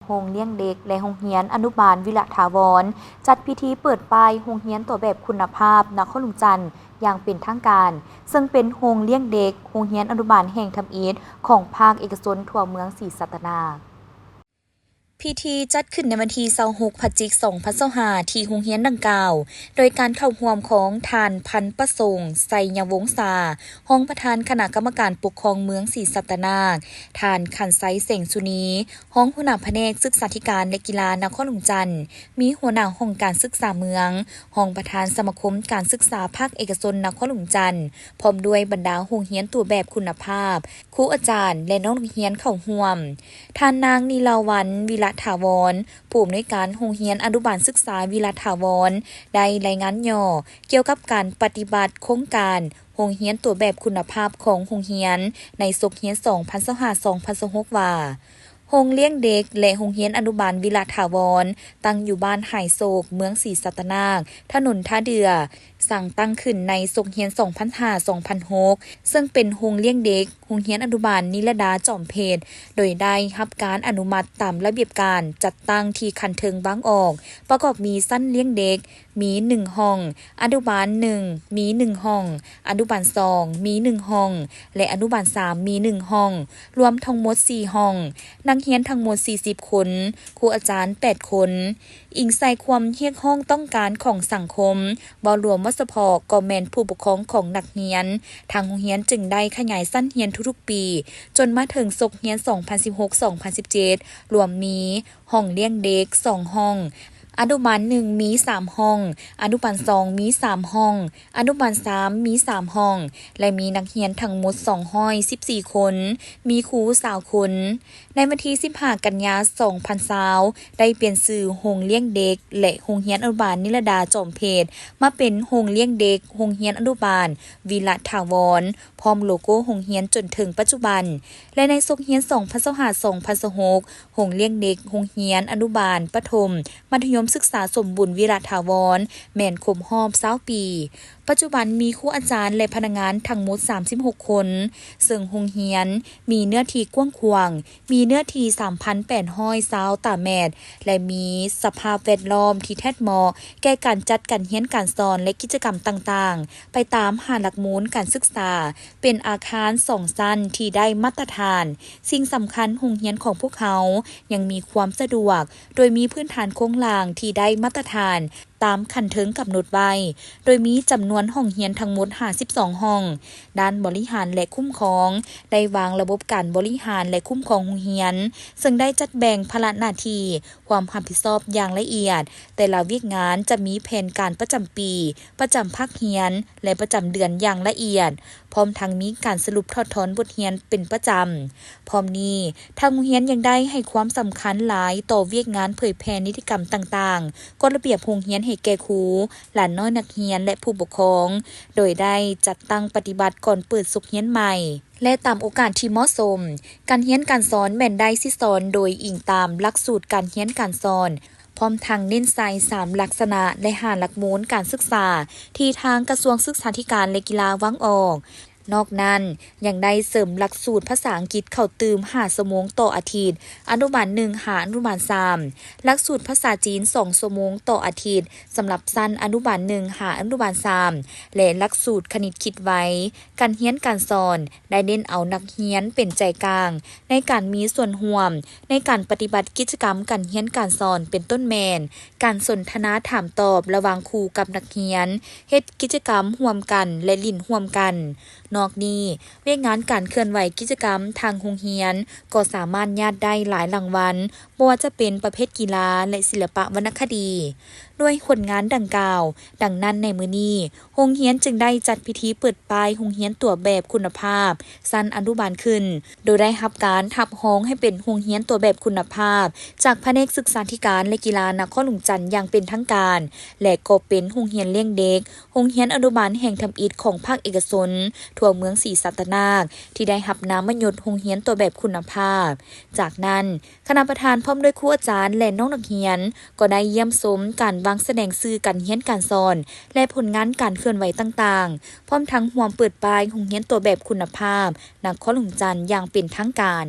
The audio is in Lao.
ໂຮງລ້ຽງເດັກ ແລະ ໂຮງຮຽນອະນຸບານວິລະຖາວອນ ຈັດພິທີເປີດປ້າຍໂຮງຮຽນຕົວແບບຄຸນນະພາບນະຄອນຫຼວງຈັນຢ່າງເປັນທາງການ, ເຊິ່ງເປັນໂຮງລ້ຽງເດັກ ໂຮງຮຽນອະນຸບານແຫ່ງທຳອິດຂອງພາກເອກະຊົນທົ່ວເມືອງສີສັດຕະນາກ. ພິທີຈັດຂຶ້ນໃນວັນທີຊາວຫົກ ພະຈິກ ສອງພັນຊາວຫ້າ ທີ່ໂຮງຮຽນດັ່ງກ່າວ, ໂດຍການເຂົ້າຮ່ວມຂອງທ່ານ ພັນປະສົງ ໄຊຍະວົງສາ ຮອງປະທານຄະນະກຳມະການປົກຄອງເມືອງສີສັດຕະນາກ, ທ່ານ ຂັນໄຊ ແສງສຸນີ ຮອງຫົວໜ້າພະແນກສຶກສາທິການ ແລະ ກິລານະຄອນຫຼວງຈັນ, ມີຫົວໜ້າຫ້ອງການສຶກສາເມືອງ, ຮອງປະທານສະມາຄົມການສຶກສາພາກເອກະຊົນນະຄອນຫຼວງຈັນ, ພ້ອມດ້ວຍບັນດາໂຮງຮຽນຕົວແບບຄຸນນະພາບ, ຄູອາຈານ ແລະ ນ້ອງນັກຮຽນເຂົ້າຮ່ວມ. ທ່ານນາງ ນີລາວັນ ວິລະຖາວອນ ຜູ້ອຳນວຍການໂຮງຮຽນອະນຸບານສຶກສາວິລະຖາວອນ ໄດ້ລາຍງານຫຍໍ້ກ່ຽວກັບການປະຕິບັດໂຄງການໂຮງຮຽນຕົວແບບຄຸນນະພາບຂອງໂຮງຮຽນໃນສົກຮຽນສອງພັນຊາວຫ້າ ສອງພັນຊາວຫົກ ວ່າ, ໂຮງລ້ຽງເດັກ ແລະ ໂຮງຮຽນອະນຸບານວິລະຖາວອນ ຕັ້ງຢູ່ບ້ານຫາຍໂສກ ເມືອງສີສັດຕະນາກ, ຖະໜົນທ່າເດື່ອ, ສ້າງຕັ້ງຂຶ້ນໃນສົກຮຽນສອງພັນຫ້າ ສອງພັນຫົກ ເຊິ່ງເປັນໂຮງລ້ຽງເດັກ ໂຮງຮຽນອະນຸບານນິລະດາຈອມເພັດ ໂດຍໄດ້ຮັບການອະນຸມັດຕາມລະບຽບການຈັດຕັ້ງທີ່ຂັ້ນເທິງວາງອອກ, ປະກອບມີຊັ້ນລ້ຽງເດັກ ມີໜຶ່ງຫ້ອງ, ອະນຸບານໜຶ່ງ ມີໜຶ່ງຫ້ອງ, ອະນຸບານສອງ ມີໜຶ່ງຫ້ອງ ແລະ ອະນຸບານສາມ ມີໜຶ່ງຫ້ອງ, ລວມທັງໝົດສີ່ຫ້ອງ, ນັກຮຽນທັງໝົດສີ່ສິບຄົນ, ຄູອາຈານແປດຄົນ. ອີງໃສ່ຄວາມຮຽກຮ້ອງຕ້ອງການຂອງສັງຄົມ, ເວົ້າລວມວ່າສະເພາະກໍແມ່ນຜູ້ປົກຄອງຂອງນັກຮຽນ, ທາງໂຮງຮຽນຈຶ່ງໄດ້ຂະຫຍາຍຊັ້ນຮຽນທຸກໆປີ, ຈົນມາເຖິງສົກຮຽນສອງພັນສິບຫົກ ສອງພັນສິບເຈັດ ລວມມີຫ້ອງລ້ຽງເດັກສອງຫ້ອງ, ອະນຸບານໜຶ່ງ ມີສາມຫ້ອງ, ອະນຸບານສອງ ມີສາມຫ້ອງ, ອະນຸບານສາມ ມີສາມຫ້ອງ ແລະ ມີນັກຮຽນທັງໝົດສອງຮ້ອຍສິບສີ່ຄົນ, ມີຄູຊາວຄົນ. ໃນວັນທີສິບຫ້າ ກັນຍາ ສອງພັນຊາວ ໄດ້ປ່ຽນຊື່ໂຮງລ້ຽງເດັກ ແລະ ໂຮງຮຽນອະນຸບານນິລະດາຈອມເພັດ ມາເປັນໂຮງລ້ຽງເດັກ ໂຮງຮຽນອະນຸບານວິລະຖາວອນ ພ້ອມໂລໂກ້ໂຮງຮຽນຈົນເຖິງປັດຈຸບັນ ແລະ ໃນສົກຮຽນສອງພັນຊາວຫ້າ ສອງພັນຊາວຫົກ ໂຮງລ້ຽງເດັກ ໂຮງຮຽນອະນຸບານ ປະຖົມ ມັດທະຍົມສຶກສາສົມບູນວິລະຖາວອນ ແມ່ນຄົບຮອບຊາວປີ. ປັດຈຸບັນມີຄູອາຈານ ແລະ ພະນັກງານທັງໝົດສາມສິບຫົກຄົນ, ເຊິ່ງໂຮງຮຽນມີເນື້ອທີ່ກວ້າງຂວາງ, ມີເນື້ອທີ່ສາມພັນແປດຮ້ອຍຊາວຕາແມັດ ແລະ ມີສະພາບແວດລ້ອມທີ່ແທດເໝາະແກ່ການຈັດການຮຽນການສອນ ແລະ ກິດຈະກຳຕ່າງໆ ໄປຕາມຫ້າຫຼັກມູນການສຶກສາ, ເປັນອາຄານສອງຊັ້ນທີ່ໄດ້ມາດຕະຖານ. ສິ່ງສຳຄັນ, ໂຮງຮຽນຂອງພວກເຮົາຍັງມີຄວາມສະດວກ, ໂດຍມີພື້ນຖານໂຄງລ່າງທີ່ໄດ້ມາດຕະຖານ ຕາມຂັ້ນເທິງກຳນົດໄວ້, ໂດຍມີຈຳນວນຫ້ອງຮຽນທັງໝົດຫ້າສິບສອງຫ້ອງ. ດ້ານບໍລິຫານ ແລະ ຄຸ້ມຄອງ ໄດ້ວາງລະບົບການບໍລິຫານ ແລະ ຄຸ້ມຄອງໂຮງຮຽນ, ເຊິ່ງໄດ້ຈັດແບ່ງພາລະໜ້າທີ່, ຄວາມຮັບຜິດຊອບຢ່າງລະອຽດ. ແຕ່ລະວຽກງານຈະມີແຜນການປະຈຳປີ, ປະຈຳພາກຮຽນ ແລະ ປະຈຳເດືອນຢ່າງລະອຽດ, ພ້ອມທັງມີການສະຫຼຸບຖອດຖອນບົດຮຽນເປັນປະຈຳ. ພ້ອມນີ້, ທາງໂຮງຮຽນຍັງໄດ້ໃຫ້ຄວາມສຳຄັນຫຼາຍຕໍ່ວຽກງານເຜີຍແຜ່ນິຕິກຳຕ່າງໆ, ກົດລະບຽບໂຮງຮຽນໃຫ້ແກ່ຄູ, ຫຼານນ້ອຍນັກຮຽນ ແລະ ຜູ້ປົກຄອງ, ໂດຍໄດ້ຈັດຕັ້ງປະຕິບັດກ່ອນເປີດສົກຮຽນໃໝ່ ແລະ ຕາມໂອກາດທີ່ເໝາະສົມ. ການຮຽນການສອນແມ່ນໄດ້ສິດສອນໂດຍອີງຕາມຫຼັກສູດການຮຽນການສອນ, ພ້ອມທັງເນັ້ນໃສ່ສາມລັກສະນະ ແລະ ຫ້າຫຼັກມູນການສຶກສາ ທີ່ທາງກະຊວງສຶກສາທິການ ແລະ ກິລາວາງອອກ. ນອກນັ້ນ, ຍັງໄດ້ເສີມຫຼັກສູດພາສາອັງກິດເຂົ້າຕື່ມຫ້າຊົ່ວໂມງຕໍ່ອາທິດ, ອະນຸບານໜຶ່ງຫາອະນຸບານສາມ, ຫຼັກສູດພາສາຈີນສອງຊົ່ວໂມງຕໍ່ອາທິດ, ສຳລັບຊັ້ນອະນຸບານໜຶ່ງຫາອະນຸບານສາມ ແລະ ຫຼັກສູດຄະນິດຄິດໄວ. ການຮຽນການສອນໄດ້ເນັ້ນເອົານັກຮຽນເປັນໃຈກາງໃນການມີສ່ວນຮ່ວມໃນການປະຕິບັດກິດຈະກຳການຮຽນການສອນ ເປັນຕົ້ນແມ່ນ ການສົນທະນາຖາມຕອບລະຫວ່າງຄູກັບນັກຮຽນ, ເຮັດກິດຈະກຳຮ່ວມກັນ ແລະ ຫຼິ້ນຮ່ວມກັນ. ນອກນີ້, ວຽກງານການເຄື່ອນໄຫວກິດຈະກຳທາງໂຮງຮຽນກໍສາມາດຍາດໄດ້ຫຼາຍລາງວັນ, ບໍ່ວ່າຈະເປັນປະເພດກິລາ ແລະ ສິລະປະວັນນະຄະດີ. ດ້ວຍຜົນງານດັ່ງກ່າວ, ດັ່ງນັ້ນໃນມື້ນີ້, ໂຮງຮຽນຈຶ່ງໄດ້ຈັດພິທີເປີດປ້າຍໂຮງຮຽນຕົວແບບຄຸນນະພາບຊັ້ນອະນຸບານຂຶ້ນ, ໂດຍໄດ້ຮັບການຮັບຮອງໃຫ້ເປັນໂຮງຮຽນຕົວແບບຄຸນນະພາບຈາກພະແນກສຶກສາທິການ ແລະ ກິລານະຄອນຫຼວງຈັນຢ່າງເປັນທາງການ ແລະ ກໍເປັນໂຮງຮຽນລ້ຽງເດັກ, ໂຮງຮຽນອະນຸບານແຫ່ງທຳອິດຂອງພາກເອກະຊົນທົ່ວເມືອງສີສັດຕະນາກ ທີ່ໄດ້ຮັບນາມມະຍົດໂຮງຮຽນຕົວແບບຄຸນນະພາບ. ຈາກນັ້ນ, ຄະນະປະທານພ້ອມດ້ວຍຄູອາຈານ ແລະ ນ້ອງນັກຮຽນ ກໍໄດ້ຢ້ຽມຊົມການວາງສະແດງສື່ການຮຽນການສອນ ແລະ ຜົນງານການເຄື່ອນໄຫວຕ່າງໆ, ພ້ອມທັງຮ່ວມເປີດປ້າຍໂຮງຮຽນຕົວແບບຄຸນນະພາບນະຄອນຫຼວງຈັນຢ່າງເປັນທາງການ.